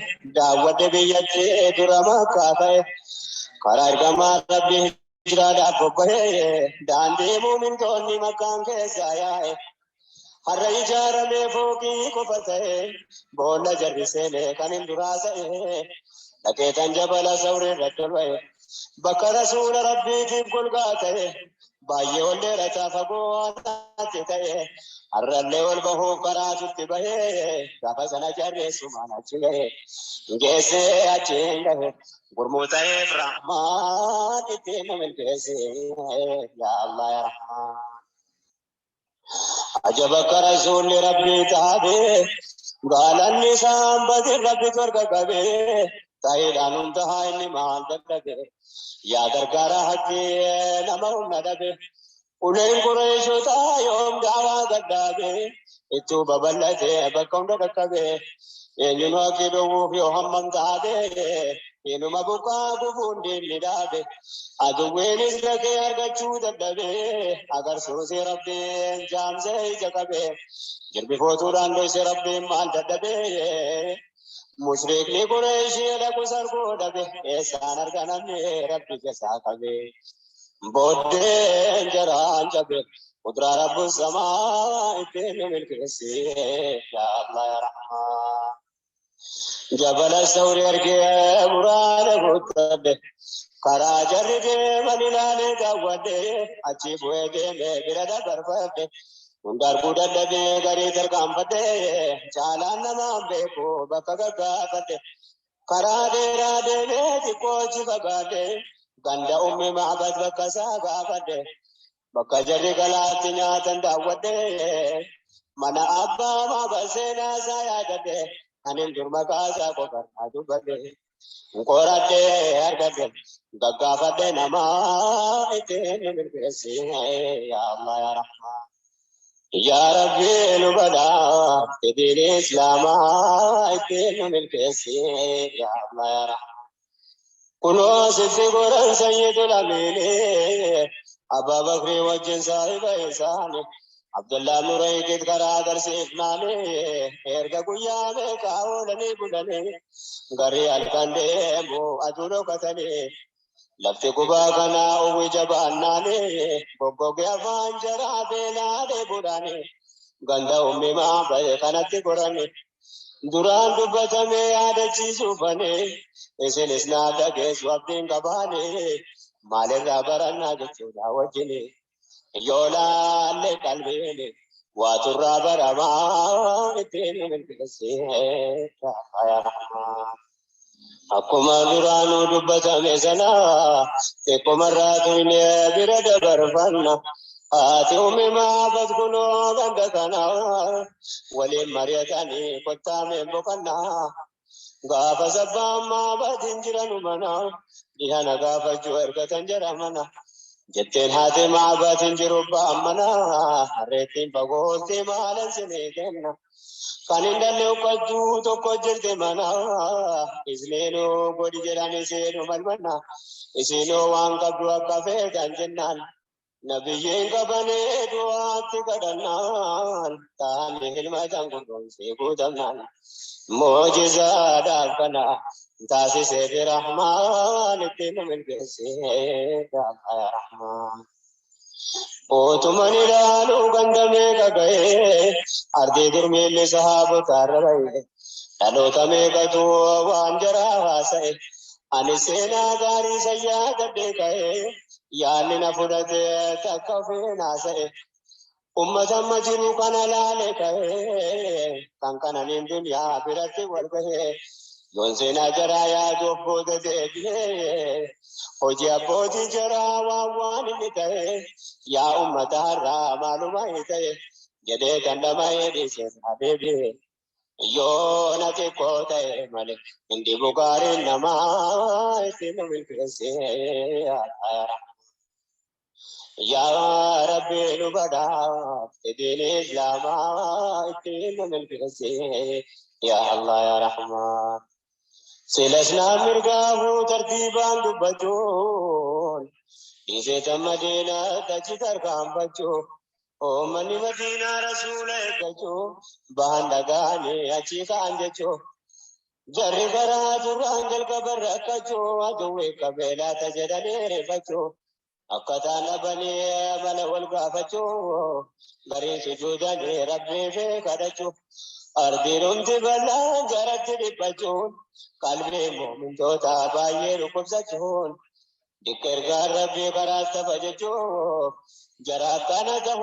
Daawwadhe biyyatti dura Makkaa ka'e. Karaa ergamaa Rabbi hijraadhaaf bobba'e. Daandii muumintoonni Makkaan keessaa yaa'e. Har'a ijaaramee fooqii qofa ta'e. Boolla jarri seene kan hin duraa ta'e. Dhaqeetan jabala sawrii irratti ol ba'e. Bakka rasuula Rabbiitiif golgaa ta'e. Baay'ee ol dheerataa fagoo natti ta'e. Har'allee ol bahuuf karaatutti bahee. Gaafa sana jarreessumaan achi gahe. Geessee achiin gahe. Gurmuu ta'eef Rahmaan ittiin nu milkeesse. Yaa Allah yaa Rahmaan. Ajab akka rasuulli Rabbii taate. Gaalanni isaan badin Rabbi torga qabe. Ta'iidhaan hundahaa inni maal dadhabe. Yaa gargaara haqqii nama humna dhabe. Uleen Qureeshotaa yoom daawaa gadhaabe. Ittuu babal'ate bakka hunda dhaqqabe. Eenyuun haqqii dhowwuuf yoo hammam taate. Inuma buqqaa gufuun diinni dhaabe. Aduwwiinis dhaqee argachuu dadhabe. Agarsuusi Rabbiin jaamsee ija qabe. Jirbi footuudhaan dhoyse Rabbiin maal dadhabe. Mushrikni Qureeshii dhaqu sarguu dhabe. Eessaan arga namni Rabbi jasaa qabe. Booddeen jaraan cabe. Qudraa Rabbu samaa ittiin nu milkeessi. Yaa Allah yaa Rahmaan. Jabala sawri argee muraada guuttadhe. Karaa jarri deeman ilaalee daawwadhe. Achi bu'ee deemee bira dabarfadhe. Hunda arguu dadhabee garii tarkaanfadhe. Caalaan namaan beeku bakka gaggaafadhe. Karaa dheeraa deemee xiqqoo achi fagaadhe. Ganda ummi Ma'bad bakka isaa gaafadhe. Bakka jarri galaatti nyaatan daawwadhe. Mana abbaa Ma'bad seenaa isaa yaadadhe. Anin dur maqaa isaa qofarraa dubbadhe. Qoradhe argadhe. Gaggaafadhe namaa ittiin nu milkeessi. Yaa Allah yaa Rahmaan. Yaa Rabbi nu badhaa diin Islaamaa ittiin nu milkeessi. Yaa Allah yaa Rahmaan. Kunoo sitti goran sayyidul amiini. Abbaa Bakrii wajjin saahiba isaani. Abdullah Murayqit karaa agarsiifnaani. Erga guyyaa meeqaa oolanii bulanii. Garii halkan deemu aduu dhokatanii. Lafti gubaa kanaa uwwi jabaannaani. Goggoge afaan jaraa beelaa dheebuudhaani. Ganda ummi Ma'bad kanatti gorani. Duraan dubbatamee yaadachiisuufani. Isinis naa dhageessu abdiin qabaani. Maalirraa barannaa jechuudha wajjini. Yoo laalle qalbiini waaturraa baramaa ittiin nu milkeessi. Yaa Rahmaan. Akkuma duraanuu dubbatame sana xiqqumarraa tuyne bira dabarfanna. Haati ummi Ma'bad kunoo ganda kana waliin mari'atanii kottaa mee boqannaa. Gaafa sabbaan Ma'bad hin jiranu mana dhihana gaafachuu ergatan jara mana. Jetteen haati Ma'bad hin jiru ba'an mana harreettiin fagoolti maalan sinii kenna. Kan hin dhalle uffachuu tokko jirti mana. Isneenuu godhi jedhan isiinu malmanna. Isinoo waan qabdu akka feetan jennaan. Nabiyyiin qabanee du'aatti kadhannaan. Taa'anii hilmatan gurgursee guutamnaan. Moojizaadhaaf kana taasisee fi Rahmaan ittiin nu milkeessee. Yaa Rahmaan. Otuman ilaaluu ganda meeqa ga'ee ardii dur miilli sahaabotaarra ba'e. Dhaloota meeqatu waan jaraa haasa'e. Ani seenaa gaarii san yaadadhee ka'e. Yaadni na fudhate takka ofiin haasa'e. Ummata amma jiru kana laale ka'e. Kan kananiin duniyaa biratti wal gahe. Yoon seenaa jaraa yaadu of booda deebi'ee. Hojii abbootii jaraa waan waan inni ta'e. Yaa ummata har'aa maaluma inni ta'e. Jedhee kan dhama'ee dhiisee deebi'e. Yoo na xiqqoo ta'e malee hindi bukaariin namaa ittiin nu milkeesse. Yaa Rabbi nu badhaafte diin Islaamaa ittiin nu milkeessi. Yaa Allah yaa Rahmaan. Silas naan mirgaafuu tartiibaan dubbachuun dhiisee Madiinaatti achi tarkaanfachuu. Uummanni Madiinaa rasuula eeggachuu bahan dhaga'anii achi ka'an jechuu. Jarri karaa turraan jalqaba rakkachuu, aduwwee qabeelaata jedhanii rifachuu, akkataan dhabanii mala wal gaafachuu, garii sujuudanii Rabbii fi kadhachuu, ardiin hundi bal'aan jaratti dhiphachuun, qalbii muumintoota baay'ee dhukkubsachuun, dikka ergaan Rabbii karaa tafa jechuun jara akkana ta'u.